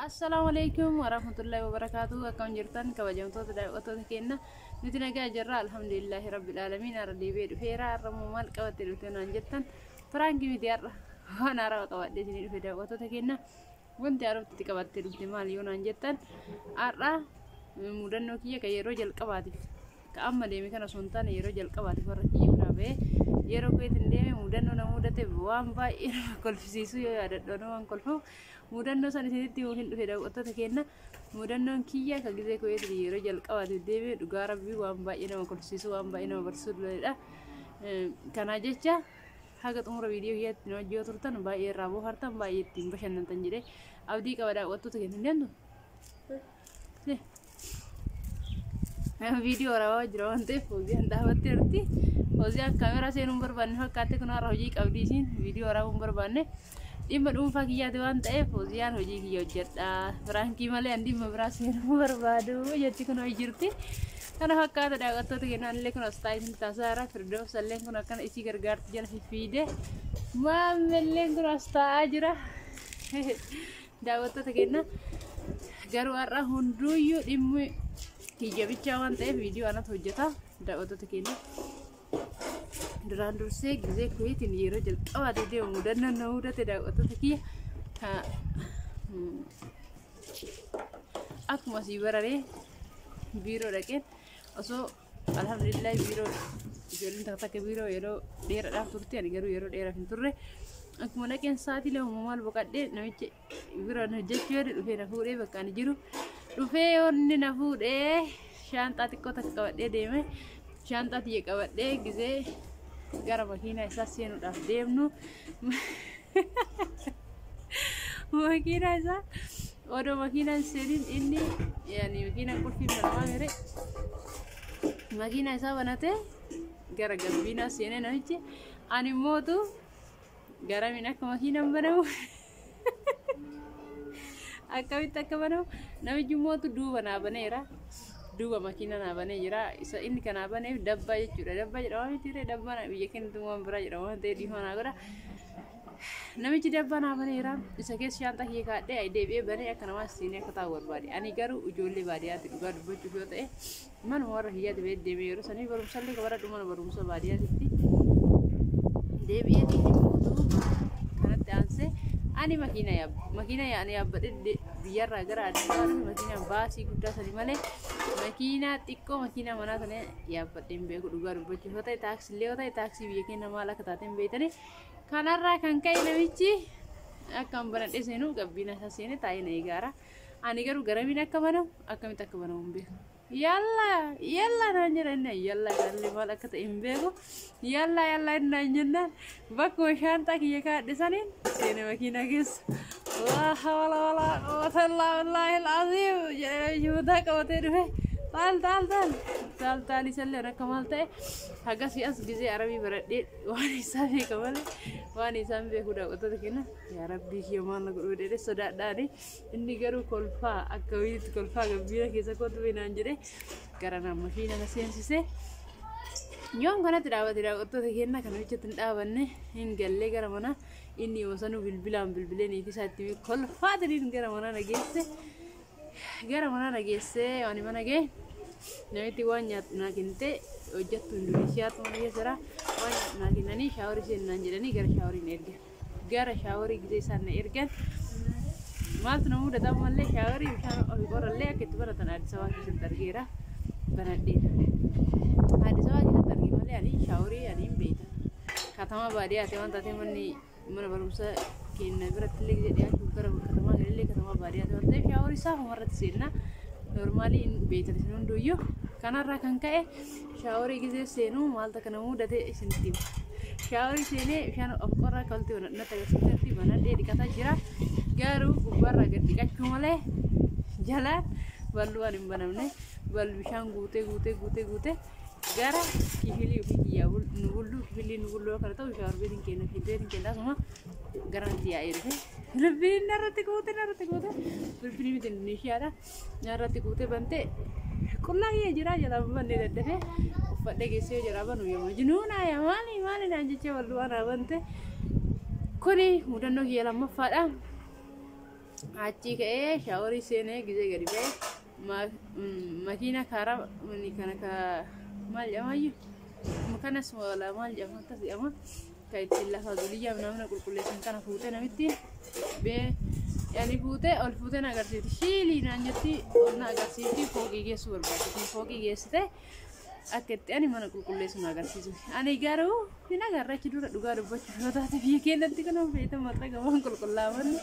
Assalaamu alaikum warahmatullahi wabarakaatuh. Akkam jirtan kabajamtoota daawwattoota keenya? Nuti nagaa jirra, alhamdulillahi rabbil aalamiin. Har'a deebi'ee dhufeera. Har'a immoo maal qabattee dhufte naan jettan, prank miti, har'a waan haarawaa qabadhee isinii dhufe daawwattoota keenya. Wanti haarofti qabattee dhufte maal yoo naan jettan, har'a mudannoo kiyya kan yeroo jalqabaatiif, ka amma deeme kana osoo hin taane, yeroo jalqabaatiif warra kiyya biraa ba'ee yeroo Kuweetiin deeme mudannoo na mudate, waan baay'ee nama kolfisiisu, yoo yaadadhu waan kolfuuf, mudannoo san isinitti himuuf hin dhufe daawwattoota keenya. Mudannoon kiyya ka gizee Kuweetiin yeroo jalqabaatiif deeme, dhugaa rabbii, waan baay'ee nama kolfisiisu, waan baay'ee nama barsiisudha. Kanaa jecha haga xumura viidiyoo kiyyaatti nu wajjin yoo turtan baay'ee irraa bohaartan, baay'ee ittiin bashannantan jedhee abdii qaba daawwattoota keenya. Hin deemtu? Viidiyoo waraabaa jira waan ta'eef Fooziyaan dhaabattee jirti. Fooziyaan kaameraa seenuu hin barbaanne fakkaatti, kun har'a hojii qabdi isiin, viidiyoo waraabuu hin barbaanne. Dhimma dhuunfaa kiyyaati waan ta'eef Fooziyaan hojii kiyya hojjedha. Prank malee an dhimma biraa seenuu hin barbaadu jetti, kun hojii jirti. Kana fakkaata daawwattoota keenyaan illee, kun as taa'ee isin taasisaa jira. Firdoos illee kun akkana isii gargaarti jala fiffiide. Maamilleen kun as taa'aa jira. Daawwattoota keenya, garuu har'a hunduuyyuu dhimmi kiyya bichaa waan ta'eef viidiyoo anatu hojjeta daawwattoota keenya. Duraan dursee gizee Kuweetiin yeroo jalqabaatiif deemu mudannoon na mudate, daawwattoota kiyya, akkuma asii bararee biiroo dhaqeen, osoo alhamdulillah biiroo ijoolleen takka takka biiroo yeroo dheeraadhaaf turte, ani garuu yeroo dheeraaf hin turre. Akkuma dhaqeen sa'aatii 2 maal boqadhee, namichi biraan hojjechuu yoo dhufee na fuudhee, bakka ani jiru dhufee yoonni na fuudhee, shaanxaa xiqqoo takka qabadhee deeme. Shaanxaa tiyya qabadhee gizee gara makiinaa isaa seenuudhaaf deemnu, makiinaa isaa odoo makiinaan seeniin inni yaani makiinaan qulfii banamaa mere, makiinaa isaa banatee gara gabbiinaa seenee namichi. Ani mootu garamiin akka makiinaan banamu, akkamitti akka banamu, namichi mootu duuba naa baneera. Duuba makiina naa banee jira. Isa inni kanaa baneef dabbaa jechuudha. Dabbaa jedhama miti ree? Dabbaa biyya keenyatti waan biraa jedhama waan ta'eef dhiifama naa godha. Namichi dabbaa naa baneera. Isa keessa shaanxaa kiyya kaadhee deebi'ee banee akka namaa seenee akka taa'u barbaade. Ani garuu ijoollee baadiyyaatti, dhugaa dubbachuuf yoo ta'e, manuma warra kiyyaatti ba'ee deemee, yeroo sanii barumsallee ka baradhu mana barumsa baadiyyaatitti. Deebi'ee mootu kanatti aansee ani makiina yaab makiina ani yaabbadhee biyyarraa gara Addis Ababaa dhufe makiina baasii guddaa sanii malee makiinaa xiqqoo, makiinaa manaa sana yaabbadhee hin beeku. Dhugaa dubbachuuf yoo ta'e, taaksii illee yoo ta'e, taaksii biyya keenya maal akka taate hin beektani. Kanarraa kan ka'e namichi akka an banadhee seenu gabbiina isaa seenee taa'ee na eegaara. Ani garuu garamiin akka banamu, akkamitti akka banamu hin beeku. Yalla yalla naan jedha inni. Yalla isaallee maal akka ta'e hin beeku. Yalla yalla inni naan jennaan bakkuma shaanxaa kiyya kaadhe saniin seene makiinaa keessa. Laa hawla walaa quwwata illaa billaahi al-aziim jedhee namichi mataa qabatee dhufe. Taal taal taal taal taal isallee akka maal ta'e hagasii as gizee arabii baradhee waan isaa beeka malee waan isaan beeku daawwattoota keenya. Yaa rabbii kiyya, maal na godhuu jedhee sodaadhaani. Inni garuu kolfaa, akka wayiitti kolfaa, gabbiina keessa kootu naan jedhee gara nama makiina na seensise. Yoom kanatti dhaabate daawwattoota keenya, kana bichatti hin dhaabanne, hin gallee gara mana. Inni yoo sanuu bilbilaan bilbilee niitii isaatti kolfaatiniin gara manaa na geesse. Gara manaa na geessee, ani mana ga'e, namitti waan nyaatu naa kennite. Hojjettu Indoneeshiyaatu mana keessa jira. Waan nyaatu naa kennanii, shaaworii seenaan jedhanii gara shaaworii na ergan. Gara shaaworii gisee isaan na ergan maaltu na mudata? Ammallee shaaworii bishaan ofii qorallee akka itti baratan Addis Ababaa keessatti argeera, banadheera. Addis Ababaa keessatti arge malee ani shaaworii ani hin beektan. Katamaa baadiyyaati waan taatee, manni mana barumsa keenya biratti illee gisee dhiyaachuuf gara katamaa galillee, katamaa baadiyyaati waan ta'eef shaaworii saafuma irratti seenna. Normal hin beektan isin hunduyyuu. Kanarraa kan ka'e shaaworii gisee seenuu maaltu akka na mudate isinitti hima. Shaaworii seenee bishaan of qorraa kalti natti agarsiisetti banadhee dhiqataa jira. Garuu gubbaarraa gad dhiqachuu malee jalaan balluwaan hin banamne. Ballu bishaan guutee guutee guutee guutee gara kifilii ofii kiyyaa nu bullu, kifilii nu bullu kana ta'u, shower beetiin keenya, beetiin keenya asuma gara natti yaa'ee dhufe. Bilbilli narratti guute, narratti guute. Bilbilli miti, Indoneeshiyaadha. Narratti guute, bantee qullaa kiyya jira, jalaa bannee daddafee uffadhee geessee jalaa banu, yaa majnuuna, yaa maali maali naan jechee bal'uu anaa bante. Kuni mudannoo kiyya lammaffaadha. Achii ka'ee shaaworii seenee gizee gadi ba'e makiina karaa kana ka maal jedhamayyuu kanas wala maal jedhama akkas jedhama kan ittiin lafa guliyyaa namni qulqulleessan kana fuutee namitti bee yani fuutee ol fuutee na agarsiifti shiilii naan jetti ol na agarsiifti fooqii geessuu barbaaddi fooqii geessite akka itti ani mana qulqulleessu na agarsiisu ani garuu hin agarra achi dura dhugaa dubbachuuf yoo taate biyya keenyatti kana feete maxxaga waan qulqullaa'amanni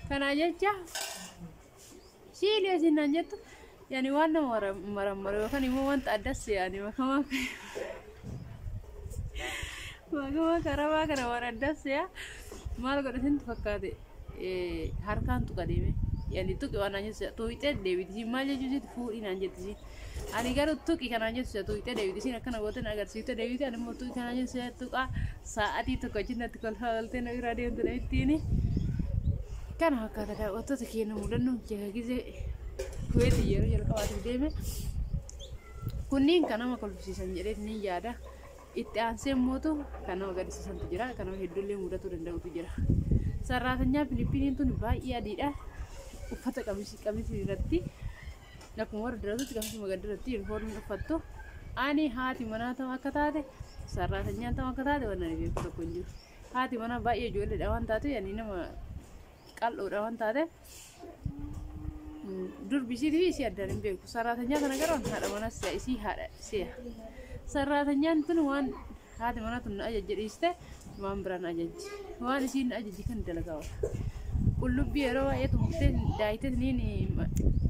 kanaa jecha shiilii asiin naan jettu yani waan nama marammaru yookaan immoo wanta addas yani makamaa makamaa karabaa kana waan addas yaa maal godhatintu fakkaate harkaan tuqa deeme yani tuqi waan naan jettu tuqxee deebiti maal jechuusitti fuudhii naan jettisi ani garuu tuqi kanaan jettu tuqxee deebiti siin akkana goote na agarsiifte deebiti ani immoo tuqi kanaan jettu tuqa sa'aatii tokko achitti kolfaa galtee na biraa deemtu namittiin kana fakkaata daawwattoota keenya mudannoon kiyya gizee Kuweetii yeroo jalqabaatiif deeme kunniin kan nama kolfisiisan jedhee ni yaada. Itti aansee immoo kan nama gaddisiisantu jira kan nama hedduullee mudatuu danda'utu jira. Sarraatanyaa Filippiniin tun baay'ee adiidha. Uffata qamisii qamisii irratti akkuma warra diratutti qamisii magaddiratti yuunifoormii uffattu. Ani haati manaa ta'u akka taate sarraatanyaan ta'u akka taate waan ani beeku tokko hin jiru. Haati manaa baay'ee ijoolleedha waan taate ani nama qal'oodha waan taate durbi isiitii fi isii addaan hin beeku. Sarraatanyaa kana garuu haadha manaa si'a isii haadha si'a. Sarraatanyaan tun waan haati manaa tun na ajajje dhiiste waan biraan ajajji. Waan isiin na ajajji kan dalagaa oola. Qullubbii yeroo baay'ee tumtee daayitee niin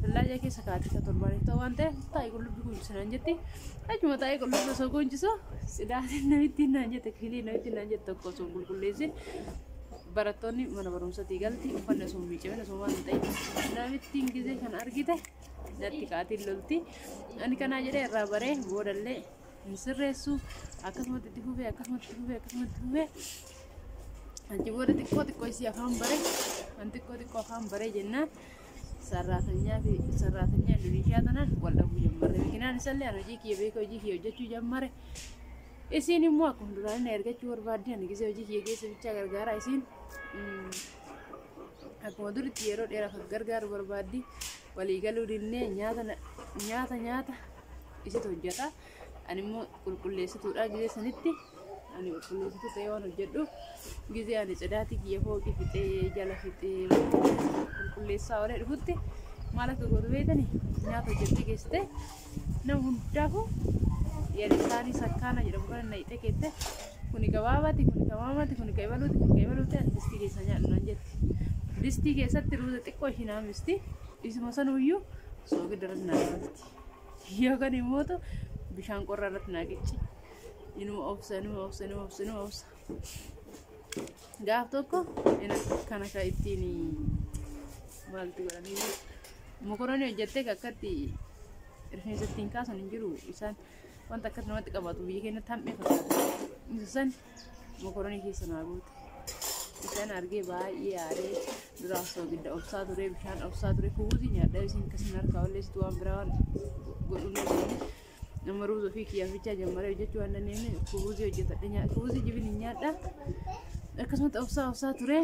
fillaajaa keessa kaa'atte isa torbaaniif ta'u waan ta'eef taa'ee qullubbii kunuunsi naan jetti. Achuma taa'ee qullubbii osoo kunuunsisu sidaatiin namittiin naan jette kilii namittiin naan jette tokko osoo hin qulqulleessin barattoonni mana barumsatii galti uffanni osoo hin miicamin osoo waan hin ta'in namittiin gizee kana argite natti kaatiin lolti. Ani kanaa jedhee irraa baree boodallee hin sirreessu akkasumatti itti fufee akkasumatti itti fufee akkasumatti itti fufee achi booda xiqqoo xiqqoo isii afaan bare an xiqqoo xiqqoo afaan bare jennaan sarraatanyaa fi sarraatanyaa Indoneeshiyaa tanaan wal dhabuu jammarre. Bikinaan isallee an hojii kiyya beeka hojii kiyya hojjechuu jammare. Isiin immoo akkuma duraanii na ergachuu barbaaddi ani gisee hojii kiyya keessa bichaa gargaara isiin akkuma duritti yeroo dheeraaf gargaaru barbaaddi walii galuu dinnee nyaata nyaata nyaata isitu hojjeta ani immoo qulqulleessituudha gisee sanitti ani qulqulleessituu ta'ee waan hojjedhu gisee ani cidaatii kiyya fooqii fixee jala fixee qulqulleessaa oolee dhufutti maal akka gootu beektani nyaata hojjettee geessite nama hundaafuu yaada isaanii sakkaana jedhamu kana naqxee keette kuni gabaabaati kuni gabaabaati kuni qabaluuti kuni qabaluuti ani distii keessa nyaadhu naan jetti. Distii keessatti ruuza xiqqoo ishii naammisti isuma sanuyyuu soogidda irratti naa dabalti. Yookaan immoo bishaan qorraa irratti naa qicci. Inuma obsa inuma obsa inuma obsa inuma obsa. Gaaf tokko kana ka ittiin maaltu godhanii mokoronii hojjettee akkatti rifeensa ittiin kaasan hin jiru isaan wanta akkas namatti qabatu biyya keenyatti hammee fakkaata. Isa san mokoronii keessa naa guute. Isaan argee baay'ee aaree duraan soogidda obsaa ture bishaan obsaa ture kuuzi nyaadha isin akkasiin harkaa walleessitu waan biraa waan godhuu hin dandeenye. Nama ruuza ofii kiyyaaf bichaa jammaree hojjechuu waan dandeenye kuuzii hojjetadhe nyaadha kuuzii jibin hin nyaadha. Akkasumatti obsaa obsaa ture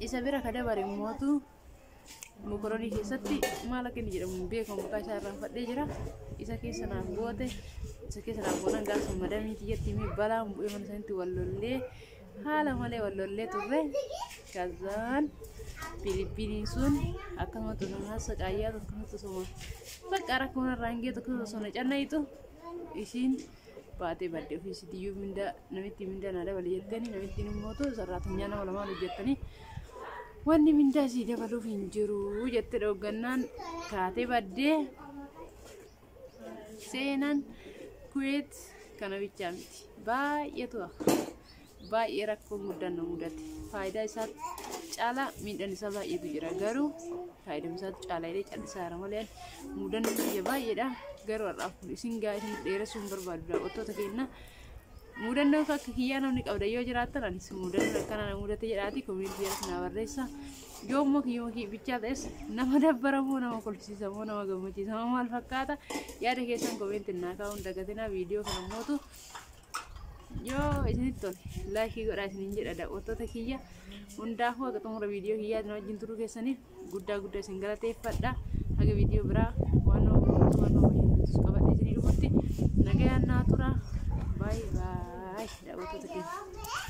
isa bira ka dabare mootu mokoronii keessatti maal akka inni jedhamu hin beekamu maqaa isaa irraanfadhee jira. Isa keessa naaf goote isa keessa naaf goonan gaafa madamii tiyyatti himee balaan bu'ee mana sanitti wal lollee haala malee wal lollee turre. Kazaan Filippiniin sun akkasumatti osoo haasa qaayyaa akkasumatti osoo bakka rakkoon irraa hin geetu akkasumatti osoo na cannayitu ishiin baatee badde ofii isiitti mindaa namitti mindaa naa dabale jettanii namittiin immoo sarraatanyaa nama lamaan hojjettanii wanni mindaa isii dabaluuf hin jiru jette dhooggannaan kaatee baddee seenaan Kuweet kana bichaa miti baay'eetu hafa baay'ee rakkoon guddaan na mudate faayidaa isaa caalaa miidhaan isaa baay'eetu jira garuu faayidaan isaa caalaa illee callisaa jira malee mudannoon biyya baay'eedha garuu har'aaf isin gaa isin dheeressuu hin barbaadu daawwattoota keenya mudannoo akka kiyyaa namni qabda yoo jiraattan anis mudannoo akkana na mudate jedhaati koominitii jalatti naa barreessa yoo immoo kiyyuma kiyya bichaa ta'es nama dabbaramoo nama kolfisiisamoo nama gammachiisamoo maal fakkaata yaada keessan koominitiin naa kaa'uun dagatinaa viidiyoo kana mootu Yoo isinitti tole like godhaa isiniin jedha. Daawwattoota kiyya hundaafuu, haga xumura viidiyoo kiyyaatiin wajjin turuu keessaniif guddaa guddaa isin galateeffadha. Haga viidiyoo biraa waan nama bohaarsu, waan nama bashannansiisu qabadhee isinii dhufutti nagayaan naa tura. Baay'ee baay'ee daawwattoota keenya.